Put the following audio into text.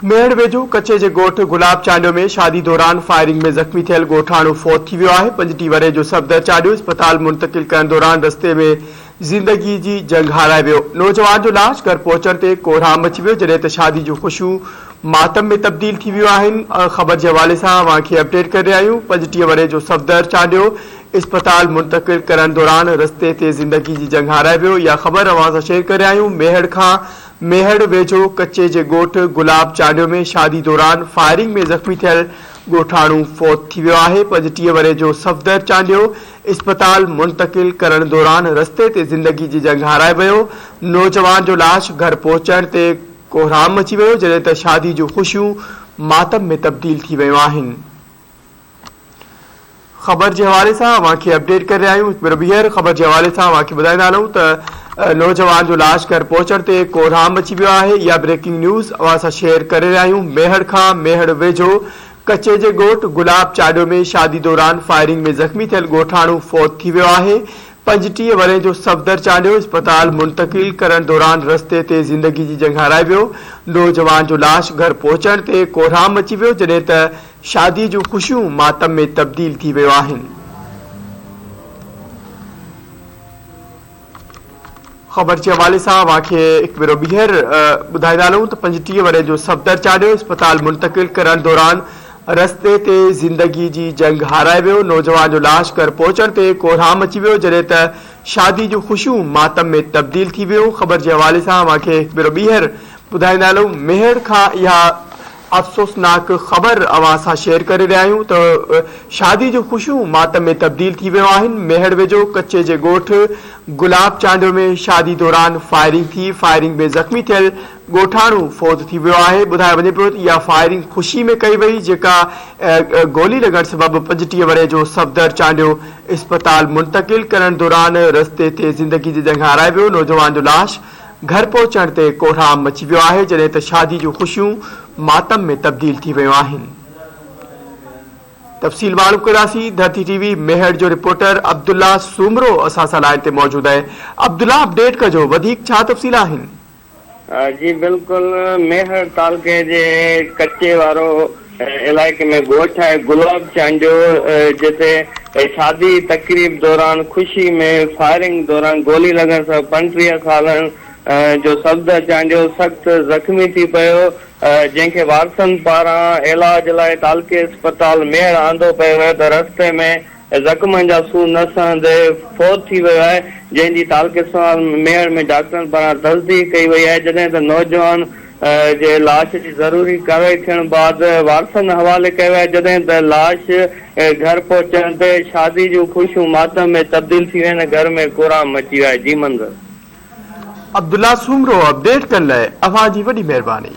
ميهڙ ويجهو ڪچي جي ڳوٺ گلاب چانڊيو ۾ شادي دوران فائرنگ ۾ زخمي ٿيل ڳوٺاڻو فوت ٿي ويو آهي، 35 ورهين جو صفدر چانڊيو اسپتال منتقل ڪرڻ دوران رستي ۾ زندگي جي جنگ هارائي ويو، نوجوان جو لاش گهر پهچڻ تي ڪوهرام مچي ويو، جڏهن ته شادي جون خوشيون ماتم ۾ تبديل ٿي ويون آهن، خبر جي حوالي سان اوهان کي اپڊيٽ ڪري رهيا آهيون، 35 ورهين جو صفدر چانڊيو اسپتال منتقل ڪرڻ دوران رستي تي زندگي جي جنگ هارائي ويو، اها خبر اوهان سان شيئر ڪري رهيا آهيون، ميهڙ کان ميهڙ ويجهو ڪچي جي ڳوٺ گلاب چانڊيو ۾ شادي دوران فائرنگ ۾ زخمي ٿيل ڳوٺاڻو فوت ٿي ويو آهي، 35 ورهين جو صفدر چانڊيو اسپتال منتقل ڪرڻ دوران رستي تي زندگي جي جنگ هارائي ويو، نوجوان جو لاش گهر پهچڻ تي ڪوهرام مچي ويو، جڏهن ته شادي جون خوشيون ماتم ۾ تبديل ٿي ويون آهن. خبر جي حوالي سان اوهان کي اپڊيٽ ڪري رهيا آهيون هڪ ڀيرو ٻيهر خبر جي حوالي سان اوهان کي ٻڌائيندا هلون ته نوجوان جو لاش گهر پهچڻ تي ڪوهرام مچي ويو آهي اها بريڪنگ نيوز اوهان سان شيئر ڪري رهيا آهيون ميهڙ کان ميهڙ ويجهو ڪچي جي ڳوٺ گلاب چاڏيو ۾ شادي دوران فائرنگ ۾ زخمي ٿيل ڳوٺاڻو فوت ٿي ويو آهي 35 ورهين جو صفدر چانڊيو اسپتال منتقل ڪرڻ دوران رستي تي زندگي جي جنگ هارائي ويو نوجوان جو لاش گهر پهچڻ تي ڪوهرام مچي ويو جڏهن ته شادي جون خوشيون ماتم ۾ تبديل ٿي ويو آهن. خبر جي حوالي سان اوهان کي هڪ ڀيرو ٻيهر ٻڌائيندا هلون ته 35 ورهين جو صفدر چانڊيو اسپتال منتقل ڪرڻ دوران رستي تي زندگي جي جنگ هارائي ويو، نوجوان جو لاش گهر پهچڻ تي ڪوهرام مچي ويو، جڏهن ته شادي جون خوشيون ماتم ۾ تبديل ٿي ويون، خبر جي حوالي سان اوهان کي هڪ ڀيرو ٻيهر ٻڌائيندا هلون ميهڙ کان اها افسوسناڪ خبر اوهان سان شيئر ڪري رهيا آهيون ته شادي جون خوشيون ماتم ۾ تبديل ٿي ويون آهن، ميهڙ ويجهو ڪچي جي ڳوٺ گلاب چانڊيو ۾ شادي دوران فائرنگ ٿي، فائرنگ ۾ زخمي ٿيل ڳوٺاڻو فوت ٿي ويو آهي، ٻڌايو وڃي پيو ته اها فائرنگ خوشي ۾ ڪئي وئي جيڪا گولي لڳڻ سبب 35 ورهين جو صفدر چانڊيو اسپتال منتقل ڪرڻ دوران رستي تي زندگي جي جنگ هارائي ويو، نوجوان جو لاش گهر پهچڻ تي ڪوهرام مچي ويو آهي، جڏهن ته شادي جون خوشيون ماتم ۾ تبديل ٿي ويون آهن. تفصيل معلوم ڪنداسين، ڌرتي ٽي وي ميهڙ جو رپورٽر عبدالله سومرو اسان سان لائين تي موجود آهي، عبدالله اپڊيٽ ڪجو وڌيڪ ڇا تفصيل آهن؟ جي بلڪل ميهڙ تعلقي جي ڪچي وارو علائقي ۾ ڳوٺ آهي گلاب چانڊيو جتي شادي تقريب دوران خوشي ۾ فائرنگ دوران گولي لڳڻ سبب 35 سالن جو صفدر چانڊيو سخت زخمي ٿي پيو جنهن کي وارثن پاران علاج لاء تعلقي اسپتال ميهڙ آندو پيو ويو ته رستي ۾ زخمن جا سور نه سهندي فوت ٿي ويو آهي جنهن جي تعلقي اسپتال ميهڙ ۾ ڊاڪٽرن پاران تصديق ڪئي وئي آهي جڏهن ته نوجوان جي لاش جي ضروري ڪارروائي ٿيڻ بعد وارثن حوالي ڪيو آهي جڏهن ته لاش گهر پهچڻ تي شادي جون خوشيون ماتم ۾ تبديل ٿي ويون آهن گهر ۾ ڪهرام مچي ويو آهي جي منظر. عبدالله سومرو اپڊيٽ ڪرڻ لاء اوهان جي وڏي مهرباني.